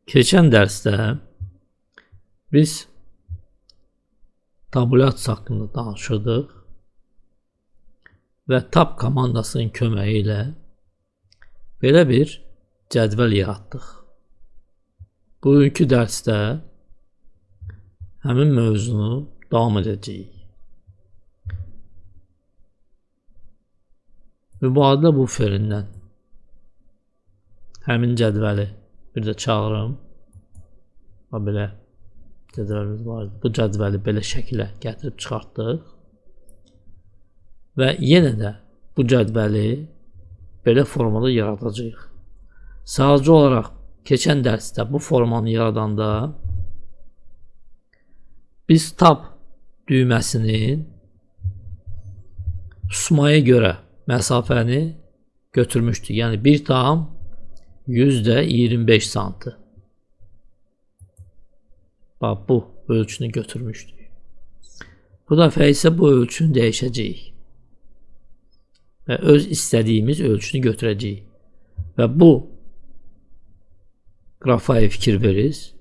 Keçən dərsdə biz tabulyasiya haqqında danışırdıq və tab komandasının köməyi ilə belə bir cədvəl yaratdıq. Bugünkü dərsdə həmin mövzunu davam edəcəyik. Mübadilə buferindən həmin cədvəli bir də çağırım. Bax, belə cədvəlimiz var idi. Bu cədvəli belə şəkilə gətirib çıxartdıq. Və yenə də bu cədvəli belə formada yaradacağıq. Sadəcə olaraq keçən dərsdə bu formanı yaradanda biz tab düyməsinin susmaya görə məsafəni götürmüşdük. Yəni 1,25 santı. Bax, bu ölçünü götürmüşdük. Bu dəfə isə bu ölçünü dəyişəcəyik. Və öz istədiyimiz ölçünü götürəcəyik. Və bu qrafaya fikir veririz.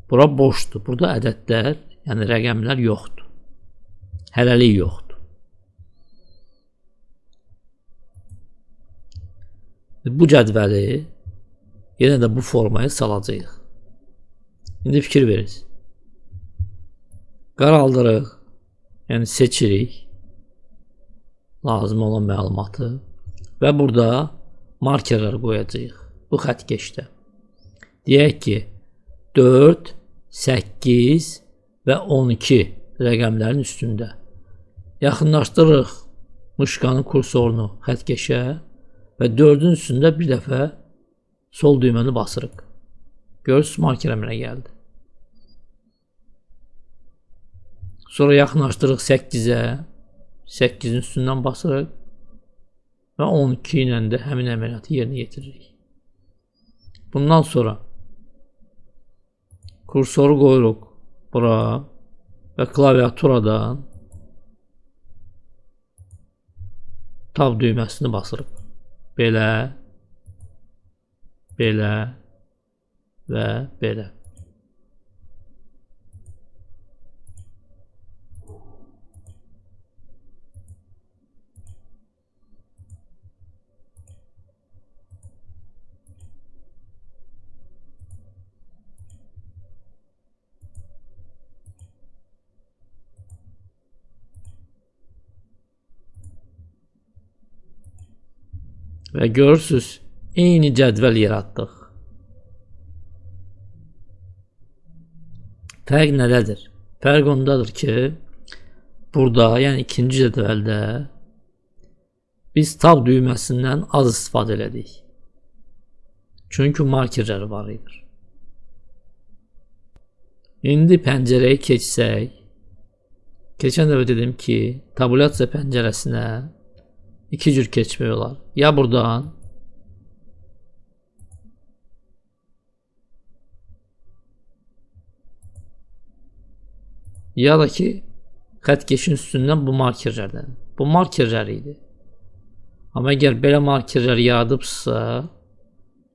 Bura boşdur. Burada ədədlər, yəni rəqəmlər yoxdur. Hələlik yoxdur. Bu cədvəli yenə də bu formaya salacağıq. İndi fikir veririz. Qaraldırıq, yəni seçirik lazım olan məlumatı və burada markerlər qoyacağıq bu xəttkeşdə. Deyək ki, 4, 8 və 12 rəqəmlərin üstündə. Yaxınlaşdırırıq mışkanın kursorunu xəttkeşə və 4-ün üstündə bir dəfə sol düyməni basırıq. Görürsünüz, marker əmrə gəldi. Sonra yaxınlaşdırırıq 8-ə, 8-in üstündən basırıq və 12 ilə də həmin əməliyyatı yerinə yetiririk. Bundan sonra kursoru qoyuruq bura və klaviaturadan tab düyməsini basırıq. Belə, belə və belə. Və görürsünüz, eyni cədvəl yaratdıq. Fərq nədədir? Fərq ondadır ki, burada, yəni ikinci cədvəldə biz tab düyməsindən az istifadə elədik. Çünki markerləri var idi. İndi pəncərəyə keçsək, keçən dəfə dedim ki, tabulyasiya pəncərəsinə iki cür keçmək olar. Ya buradan ya da ki xəttkeşin üstündən bu markerlərdən. Bu markerlər idi. Amma əgər belə markerlər yaradıbsa,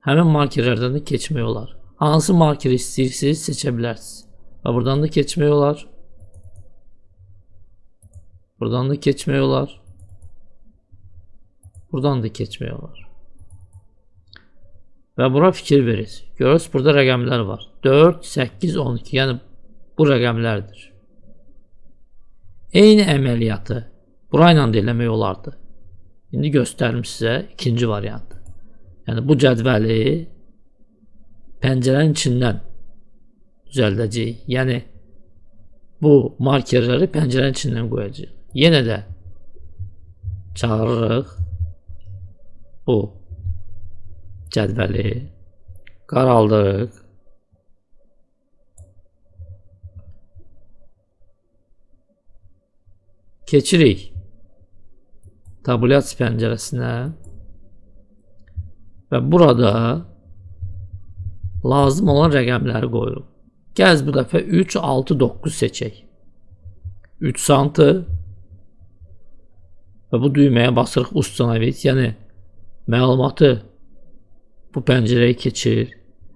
həmin markerlərdən də keçmək olar. Hansı markeri istəyirsiniz, seçə bilərsiniz. Və buradan da keçmək olar. Buradan da keçmək olar. Buradan da keçmək olar. Və bura fikir verir. Görürsünüz, burada rəqəmlər var. 4, 8, 12. Yəni bu rəqəmlərdir. Eyni əməliyyatı burayla da eləmək olardı. İndi göstərim sizə ikinci variantı. Yəni bu cədvəli pəncərənin içindən düzəldəcəyik. Yəni bu markerləri pəncərənin içindən qoyacağıq. Yenə də çağırırıq bu cədvəli, qaraldırıq. Keçirik tabulyasiya pəncərəsinə və burada lazım olan rəqəmləri qoyuruq. Gəl bu dəfə 3, 6, 9 seçək. 3 santı və bu düyməyə basırıq ustanovit, yəni məlumatı bu pəncərəyə keçir.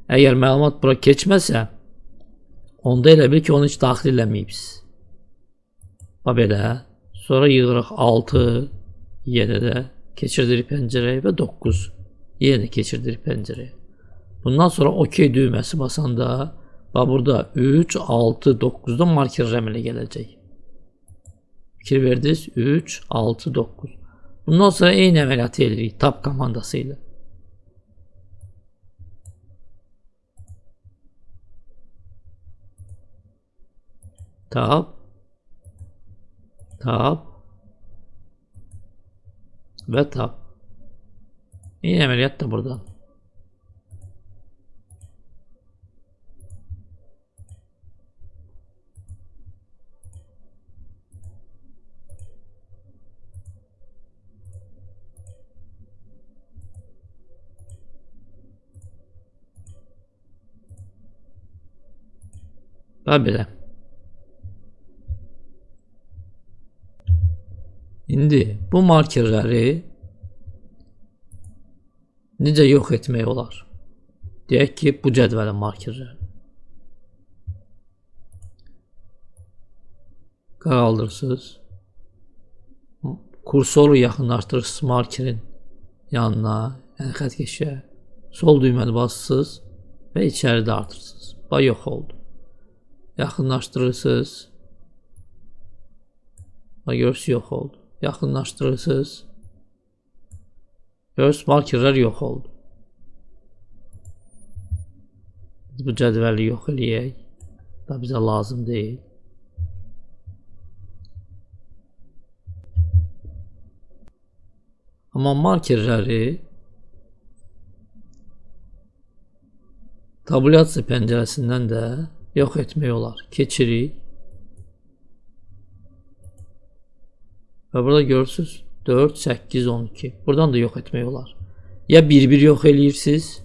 Əgər məlumat bura keçməsə, onda elə bil ki, onu heç daxil eləməyibsiz. Bax belə. Sonra yığırıq 6, yenə də keçirdirik pəncərəyə və 9 yenə də keçirdirik pəncərəyə. Bundan sonra OK düyməsi basanda, bax burada 3, 6, 9-da marker əmələ gələcək. Fikir verdiniz? 3, 6, 9. Bundan sonra eyni əməliyyatı edirik tab komandası ilə. Tab, tab və tab. Eyni əməliyyat da buradan. Və belə. İndi bu markerləri necə yox etmək olar? Deyək ki, bu cədvəlin markerləri. Qaraldırsınız. Kursoru yaxınlaşdırırsınız markerin yanına, yəni xətkeşə. Sol düyməni basırsınız və içəri dartırsınız. Bax, yox oldu. Yaxınlaşdırırsınız. Bax, görürsünüz, yox oldu. Yaxınlaşdırırsınız. Görürsünüz, markerlər yox oldu. Biz bu cədvəli yox eləyək. Da bizə lazım deyil. Amma markerləri tabulyasiya pəncərəsindən də yox etmək olar. Keçirik. Və burada görürsünüz 4, 8, 12. Buradan da yox etmək olar. Ya bir-bir yox eləyirsiniz.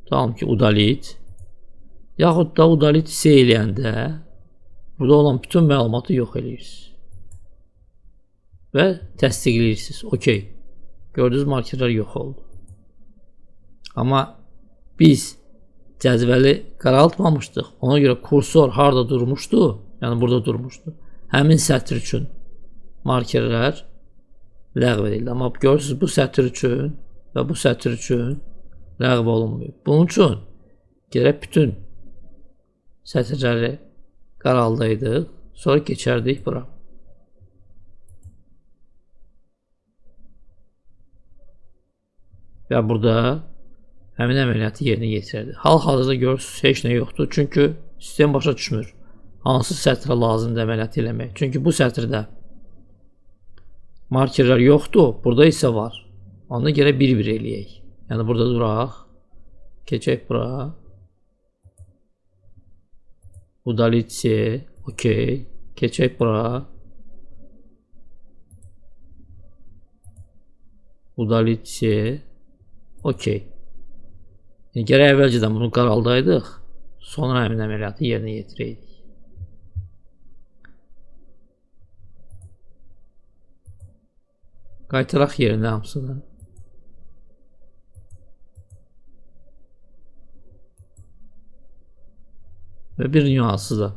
Tamam ki, udalit. Yaxud da udalit C eləyəndə burada olan bütün məlumatı yox eləyirsiniz. Və təsdiqləyirsiniz. OK. Gördüyünüz markerlər yox oldu. Amma biz cədvəli qaraltmamışdıq. Ona görə kursor harada durmuşdu? Yəni burada durmuşdu. Həmin sətr üçün markerlər ləğv edildi. Amma görürsünüz, bu sətr üçün və bu sətr üçün ləğv olunmuyor. Bunun üçün gərək bütün sətirləri qaraldaydıq. Sonra keçərdik bura. Və burada həmin əməliyyatı yerinə yetirərdi. Hal-hazırda görürsünüz, heç nə yoxdur. Çünki sistem başa düşmür. Hansı sətrə lazımdır əməliyyat eləmək. Çünki bu sətirdə markerlər yoxdur, burada isə var. Ona görə bir-bir eləyək. Yəni burada duraq. Keçək bura. Udalit C. OK. Keçək bura. Udalit C. OK. Yəni, gərək əvvəlcədən bunu qaraldaydıq, sonra həmin əməliyyatı yerinə yetirəydik. Qaytaraq yerinə hamısını. Və bir nüansı da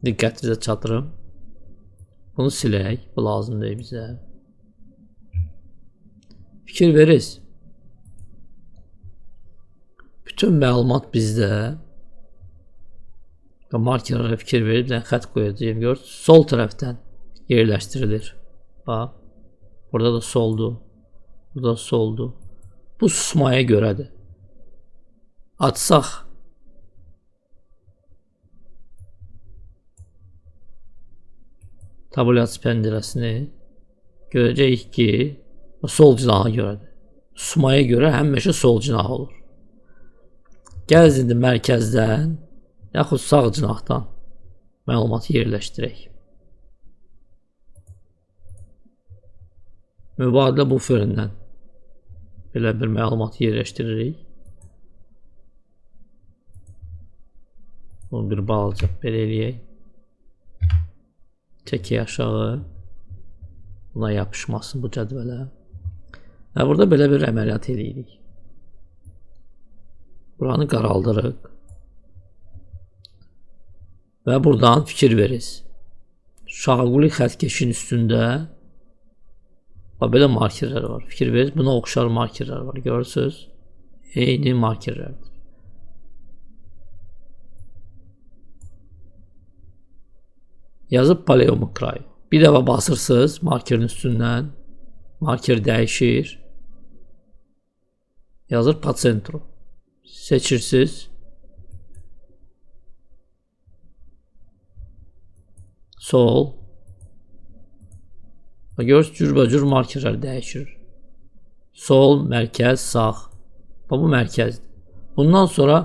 diqqətinizə çatdırım. Bunu silək, bu lazım deyil bizə. Fikir veririz. Bütün məlumat bizdə və markerlərə fikir verib, yəni xətt qoyacağım. Görürsünüz, sol tərəfdən yerləşdirilir. Bax, burada da soldur, burada da soldur. Bu susmaya görədir. Açsaq tabulyasiya pəncərəsini görəcəyik ki, sol cinaha görədir. Susmaya görə həmişə sol cinah olur. Gəl indi mərkəzdən yaxud sağ cinahdan məlumatı yerləşdirək. Mübadilə buferindən belə bir məlumatı yerləşdiririk. Bunu bir balaca belə eləyək. Çəkək aşağı. Buna yapışmasın bu cədvələ. Və burada belə bir əməliyyat eləyirik. Buranı qaraldırıq. Və buradan fikir veriz. Şaquli xəttkeşin üstündə bax, belə markerlər var. Fikir veriz, buna oxşar markerlər var. Görürsünüz? Eyni markerlərdir. Yazıb Paleo krayı. Bir dəfə basırsınız markerin üstündən. Marker dəyişir. Yazır по центру. Seçirsiniz. Sol. Bax, görürsünüz, cürbəcür markerlər dəyişir. Sol, mərkəz, sağ. Bax, bu mərkəzdir. Bundan sonra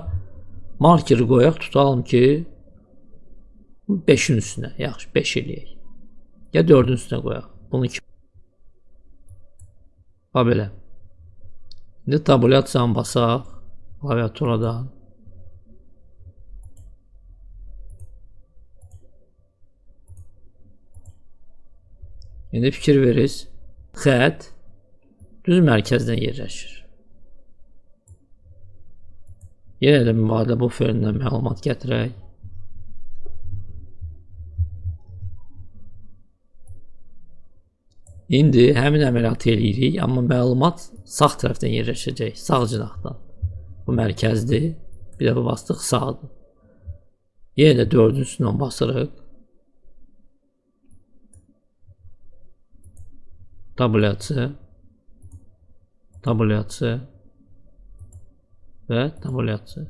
markeri qoyaq, tutalım ki 5-in üstünə. Yaxşı, 5 eləyək. Ya 4-ün üstünə qoyaq. Bunu 2. Bax belə. İndi tabulyasiyanı basaq klaviaturadan. İndi fikir veriz. Xətt düz mərkəzdən yerləşir. Yenə də mübadilə buferindən məlumat gətirək. İndi həmin əməliyyatı eləyirik, amma məlumat sağ tərəfdən yerləşəcək, sağ cinahdan. Bu mərkəzdir. Bir dəfə bastıq, sağdır. Yenə də 4-ün üstündən basırıq. Tabulyasiya, tabulyasiya və tabulyasiya.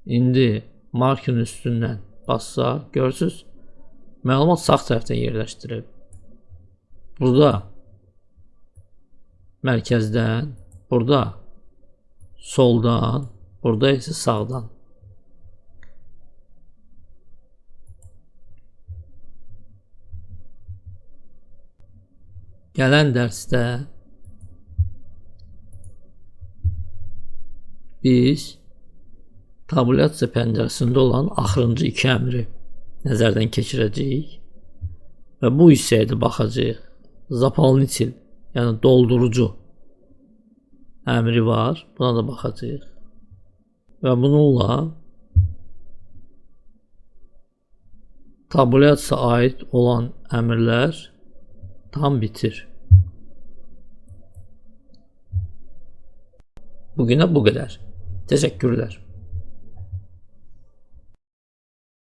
İndi markerin üstündən bassaq, görürsünüz, məlumat sağ tərəfdən yerləşdirilib. Burada mərkəzdən, burada soldan, burada isə sağdan. Gələn dərsdə biz tabulyasiya pəncərəsində olan axırıncı iki əmri nəzərdən keçirəcəyik və bu hissəyə də baxacağıq. Zapalnitil, yəni doldurucu əmri var. Buna da baxacağıq. Və bununla tabulyasiyaya aid olan əmrlər tam bitir. Bugünə bu qədər. Təşəkkürlər.